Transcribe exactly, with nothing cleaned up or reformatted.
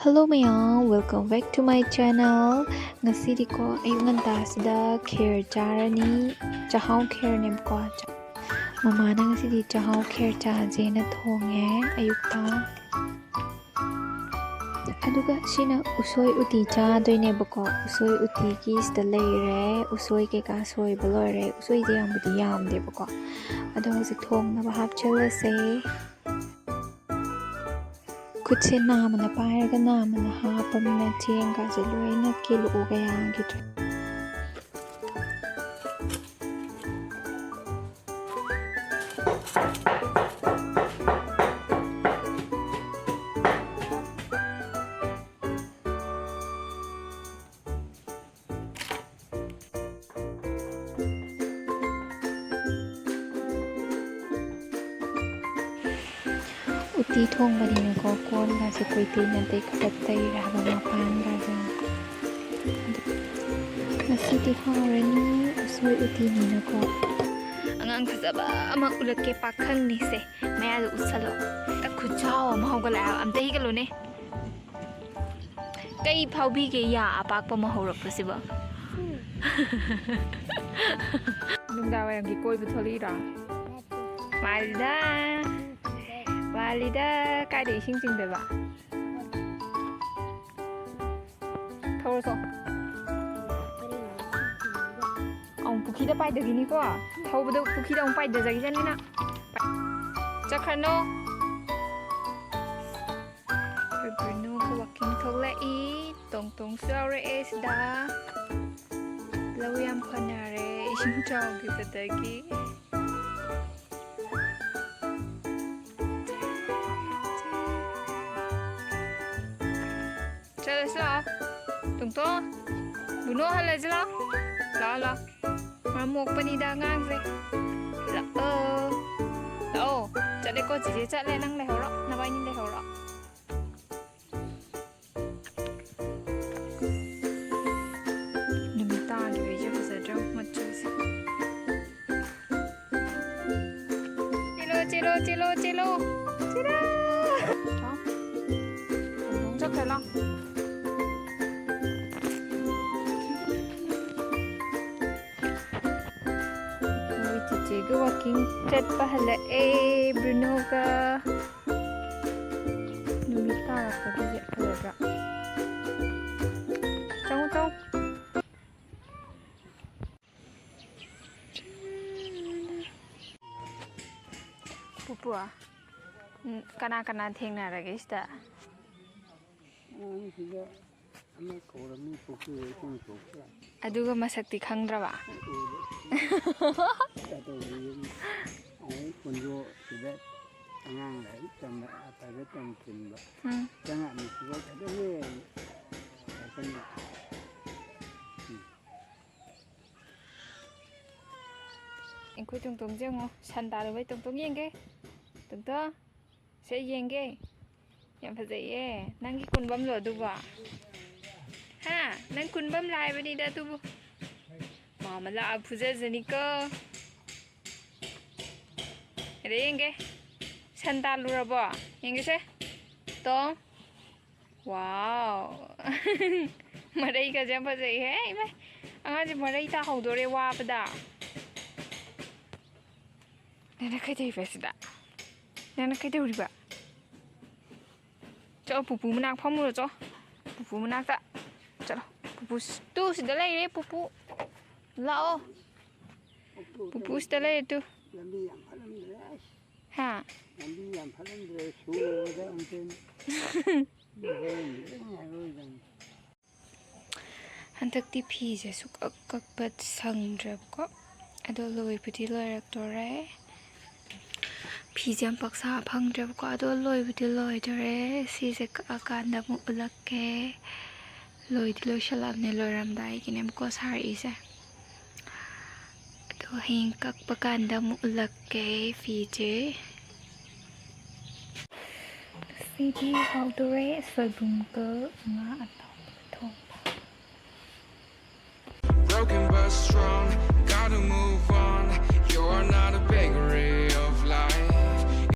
Hello ꯃꯌꯥꯝ, welcome back to my channel. ꯉꯁꯤꯗꯤꯀꯣ ꯑꯌꯨꯛ ꯉꯟꯇꯥꯁꯤꯗ ꯈꯦꯔ ꯆꯥꯔꯅꯤ, ꯆꯥꯛꯍꯥꯎ ꯈꯦꯔꯅꯦꯕꯀꯣ꯫ ꯆꯥ- ꯃꯃꯥꯅ ꯉꯁꯤꯗꯤ ꯆꯥꯛꯍꯥꯎ ꯈꯦꯔ ꯆꯥꯁꯦꯅ ꯊꯣꯡꯉꯦ ꯑꯌꯨꯛꯇ꯫ ꯑꯗꯨꯒ ꯁꯤꯅ ꯎꯁꯣꯏ ꯎꯇꯤ ꯆꯥꯗꯣꯏꯅꯦꯕꯀꯣ꯫ ꯎꯁꯣꯏ ꯎꯇꯤꯒꯤ ꯁꯤꯗ ꯂꯩꯔꯦ, ꯎꯁꯣꯏ ꯀꯩꯀꯥ ꯁꯣꯏꯕ ꯂꯣꯏꯔꯦ꯫ ꯎꯁꯣꯏꯁꯦ ꯌꯥꯝꯕꯨꯗꯤ ꯌꯥꯝꯗꯦꯕꯀꯣ꯫ ꯑꯗꯣ ꯍꯧꯖꯤꯛ ꯊꯣꯡꯅꯕ ꯍꯥꯞꯆꯤꯜꯂꯁꯦ꯫ ꯈꯨꯠꯁꯦ ꯅꯥꯝꯃꯅ ꯄꯥꯏꯔꯒ ꯅꯥꯝꯃꯅ ꯍꯥꯞꯄꯅꯤꯅ ꯆꯦꯡꯒꯁꯦ ꯂꯣꯏꯅ ꯀꯦꯜꯂꯛꯑꯒ ꯌꯥꯈꯤꯗ꯭ꯔꯦ꯫ ꯎꯇꯤ ꯊꯣꯡꯕꯅꯤꯅꯀꯣ, ꯀꯣꯟꯒꯁꯦ ꯀꯣꯏꯇꯩꯅ ꯇꯩꯈꯠꯂ ꯇꯩꯔꯦ ꯍꯥꯏꯕ ꯃꯄꯥꯟꯒꯁꯦ꯫ ꯉꯁꯤꯗꯤ ꯍꯥꯎꯔꯅꯤ, ꯎꯁꯣꯏ ꯎꯇꯤꯅꯤꯅꯀꯣ꯫ ꯑꯉꯥꯡ ꯐꯖꯕ ꯑꯃ ꯎꯠꯂꯛꯀꯦ, ꯄꯥꯈꯪꯅꯤꯁꯦ꯫ ꯃꯌꯥꯗ ꯎꯠꯁꯜꯂꯣ꯫ ꯈꯨꯠꯆꯥꯎ ꯑꯃ ꯍꯧꯒꯠꯂꯛꯑꯦ ꯍꯥꯏꯕ, ꯑꯝꯇ ꯍꯤꯒꯠꯂꯨꯅꯦ꯫ ꯀꯩ ꯐꯥꯎꯕꯤꯒꯦ ꯌꯥ ꯑꯄꯥꯛꯄ ꯑꯃ ꯍꯧꯔꯛꯄꯁꯤꯕꯣ? ꯅꯨꯡꯗꯥꯡ ꯋꯥꯏꯔꯝꯒꯤ ꯀꯣꯏꯕ ꯊꯣꯛꯂꯛꯏꯔꯣ? ꯃꯥꯜꯂꯤꯗ꯫ ꯃꯥꯜꯂꯤꯗ꯫ ꯀꯥꯏꯗ ꯏꯁꯤꯡ ꯆꯤꯡꯗꯣꯏꯕ? ꯊꯧꯔꯁꯣ꯫ ꯑꯃꯨꯛ ꯄꯨꯈ꯭ꯔꯤꯗ ꯄꯥꯏꯗꯒꯤꯅꯤꯀꯣ꯫ ꯊꯧꯕꯗ ꯄꯨꯈ꯭ꯔꯤꯗ ꯑꯃꯨꯛ ꯄꯥꯏꯗꯖꯈꯤꯖꯅꯤꯅ꯫ ꯆꯠꯈ꯭ꯔꯅꯣ꯫ ꯑꯩꯈꯣꯏ ꯕ꯭ꯔꯨꯅꯣꯒ ꯋꯥꯛꯀꯤꯡ ꯊꯣꯛꯂꯛꯏ꯫ ꯇꯣꯡ ꯇꯣꯡꯁꯨ ꯌꯥꯎꯔꯛꯑꯦ ꯁꯤꯗ꯫ ꯂꯧ ꯌꯥꯝ ꯐꯅꯔꯦ ꯏꯁꯤꯡ ꯆꯥꯎꯈꯤꯕꯗꯒꯤ꯫ ꯆꯠꯂꯁꯤ ꯂꯥꯛꯑꯣ꯫ ꯇꯣꯡꯇꯣ꯫ ꯕꯨꯅꯣ ꯍꯜꯂꯁꯤ ꯂꯥꯛꯑꯣ꯫ ꯂꯥꯛꯑꯣ, ꯂꯥꯛꯑꯣ꯫ ꯃꯔꯝ ꯃꯣꯛꯄꯅꯤꯗ ꯑꯉꯥꯡꯁꯦ꯫ ꯂꯥꯛꯑꯣ꯫ ꯂꯥꯛꯑꯣ꯫ ꯆꯠꯂꯦꯀꯣ ꯆꯤꯆꯦ ꯆꯠꯂꯦ꯫ ꯅꯪ ꯂꯩꯍꯧꯔꯣ꯫ ꯅꯕꯥꯏꯅꯤ ꯂꯩꯍꯧꯔꯣ꯫ ꯅꯨꯃꯤꯠ ꯇꯥꯈꯤꯕꯩꯁꯦ ꯐꯖꯗ꯭ꯔꯣ ꯃꯆꯨꯁꯦ? ꯆꯦꯜꯂꯣ, ꯆꯦꯜꯂꯣ, ꯆꯦꯜꯂꯣ, ꯆꯦꯜꯂꯣ꯫ ꯆꯦꯜꯂꯣ꯫ ꯂꯥꯛꯑꯣ꯫ ꯇꯣꯡꯇꯣꯡ ꯆꯠꯈ꯭ꯔꯦ, ꯂꯥꯛꯑꯣ꯫ ꯃꯣꯏ ꯆꯤꯆꯦꯒ ꯋꯥꯛꯀꯤꯡ ꯆꯠꯄ ꯍꯜꯂꯛꯑꯦ ꯕ꯭ꯔꯨꯅꯣꯒ꯫ ꯅꯨꯃꯤꯠ ꯇꯥꯔꯛꯄꯒꯤꯁꯦ ꯐꯖꯗ꯭ꯔꯥ? ꯆꯪꯉꯨ, ꯆꯪꯉꯨ꯫ ꯄꯨꯄꯨ, ꯎꯝ, ꯀꯅꯥ ꯀꯅꯥ ꯊꯦꯡꯅꯔꯒꯦ ꯁꯤꯗ? ꯑꯉꯥꯡꯁꯤꯗ ꯑꯃ ꯀꯧꯔꯝꯃꯤ, ꯄꯨꯄꯨ ꯍꯣꯏ ꯀꯨꯝ ꯊꯣꯛꯄ꯭ꯔꯥ? ꯑꯗꯨꯒ ꯃꯁꯛꯇꯤ ꯈꯪꯗ꯭ꯔꯕ? ꯎꯗꯦ꯫ ꯀꯩꯗꯧꯔꯤ? ꯑꯩ ꯀꯨꯟꯗꯣ ꯁꯤꯗ ꯑꯉꯥꯡ ꯂꯥꯏꯔꯤꯛ ꯇꯝꯕ, private ꯇꯝ ꯊꯤꯟꯕ꯫ ꯎꯝ꯫ ꯆꯪꯉꯛꯑꯝꯃꯤ, ꯁꯤꯐꯥꯎ ꯐꯖꯅ ꯌꯦꯡꯉꯤ꯫ ꯎꯝ꯫ ꯑꯩꯈꯣꯏ ꯇꯣꯡꯇꯣꯡꯁꯦ ꯌꯦꯡꯉꯣ, ꯁꯟ ꯇꯥꯔꯨꯕꯩ꯫ ꯇꯣꯡꯇꯣꯡ ꯌꯦꯡꯒꯦ꯫ ꯇꯣꯡꯇꯣꯡ, ꯁꯦ ꯌꯦꯡꯒꯦ꯫ ꯌꯥꯝ ꯐꯖꯩꯌꯦ꯫ ꯅꯪꯒꯤ ꯀꯨꯟꯕꯝꯂꯣ ꯑꯗꯨꯕꯣ? ꯍꯥ? ꯅꯪ ꯀꯨꯟꯕꯝ ꯂꯥꯏꯕꯅꯤꯗ ꯑꯗꯨꯕꯨ꯫ ꯃꯥꯃ ꯂꯥꯛꯑ ꯐꯨꯖꯖꯅꯤꯀꯣ꯫ ꯑꯗ ꯌꯦꯡꯒꯦ꯫ ꯁꯟ ꯇꯥꯜꯂꯨꯔꯕꯣ? ꯌꯦꯡꯒꯦꯁꯦ꯫ ꯇꯣꯡ꯫ ꯋꯥꯎ꯫ ꯃꯔꯩꯒꯁꯦ ꯌꯥꯝ ꯐꯖꯩꯍꯦ꯫ ꯏꯃꯥꯏ, ꯑꯉꯥꯡꯁꯦ ꯃꯔꯩ ꯇꯥꯍꯧꯗꯣꯔꯦ ꯋꯥꯕꯗ꯫ ꯅꯪꯅ ꯀꯩꯗꯧꯔꯤꯕ ꯁꯤꯗ? ꯅꯪꯅ ꯀꯩꯗꯧꯔꯤꯕ? ꯆꯣ, ꯄꯨꯄꯨ ꯃꯅꯥꯛ ꯐꯝꯃꯨꯔꯣ, ꯆꯣ꯫ ꯄꯨꯄꯨ ꯃꯅꯥꯛꯇ ꯆꯠꯂꯣ꯫ ꯄꯨꯄꯨ ꯁ-, ꯇꯨ ꯁꯤꯗ ꯂꯩꯔꯦ, ꯄꯨꯄꯨ꯫ ꯂꯥꯛꯑꯣ꯫ ꯄꯨꯄꯨ ꯁꯤꯗ ꯂꯩꯔꯦ, ꯇꯨ꯫ ꯂꯝꯕꯤ ꯌꯥꯝ ꯐꯠꯂꯝꯗ꯭ꯔꯦ, ꯑꯁ꯫ ꯍꯥ? ꯂꯝꯕꯤ ꯌꯥꯝ ꯐꯠꯂꯝꯗ꯭ꯔꯦ, ꯁꯨꯕꯗ ꯑꯃꯨꯛꯇꯪ꯫ ꯍꯣꯔꯦꯟꯗꯤ ꯂꯣꯏ ꯉꯥꯏꯔꯣꯏꯗꯕꯅꯤ꯫ ꯍꯟꯗꯛꯇꯤ ꯐꯤꯁꯦ ꯁꯨꯛꯀꯛ ꯀꯛꯄ ꯁꯪꯗ꯭ꯔꯦꯕꯀꯣ꯫ ꯑꯗꯣ ꯂꯣꯏꯕꯨꯗꯤ ꯂꯣꯏꯔꯛꯇꯣꯔꯦ꯫ ꯐꯤꯁꯦ ꯌꯥꯝ ꯄꯥꯛ ꯁꯥ ꯐꯪꯗ꯭ꯔꯦꯕꯀꯣ꯫ ꯑꯗꯣ ꯂꯣꯏꯕꯨꯗꯤ ꯂꯣꯏꯗꯣꯔꯦ꯫ ꯁꯤꯁꯦ ꯀꯛꯑꯀꯥꯟꯗ ꯑꯃꯨꯛ ꯎꯠꯂꯛꯀꯦ꯫ ꯂꯣꯏꯗꯤ ꯂꯣꯏꯁꯤꯜꯂꯛꯑꯕꯅꯦ, ꯂꯣꯏꯔꯝꯗꯥꯏꯒꯤꯅꯦꯕꯀꯣ ꯁꯥꯔꯛꯏꯁꯦ꯫ ꯑꯗꯣ ꯍꯌꯦꯡ ꯀꯛꯄ ꯀꯥꯟꯗ ꯑꯃꯨꯛ ꯎꯠꯂꯛꯀꯦ ꯐꯤꯁꯦ꯫ ꯉꯁꯤꯗꯤ ꯍꯥꯎꯗꯣꯔꯦ, ꯁꯣꯏꯕꯨꯝꯒ ꯉꯥ ꯑꯇꯥꯎꯕꯒ ꯊꯣꯡꯕ꯫ Broken but strong.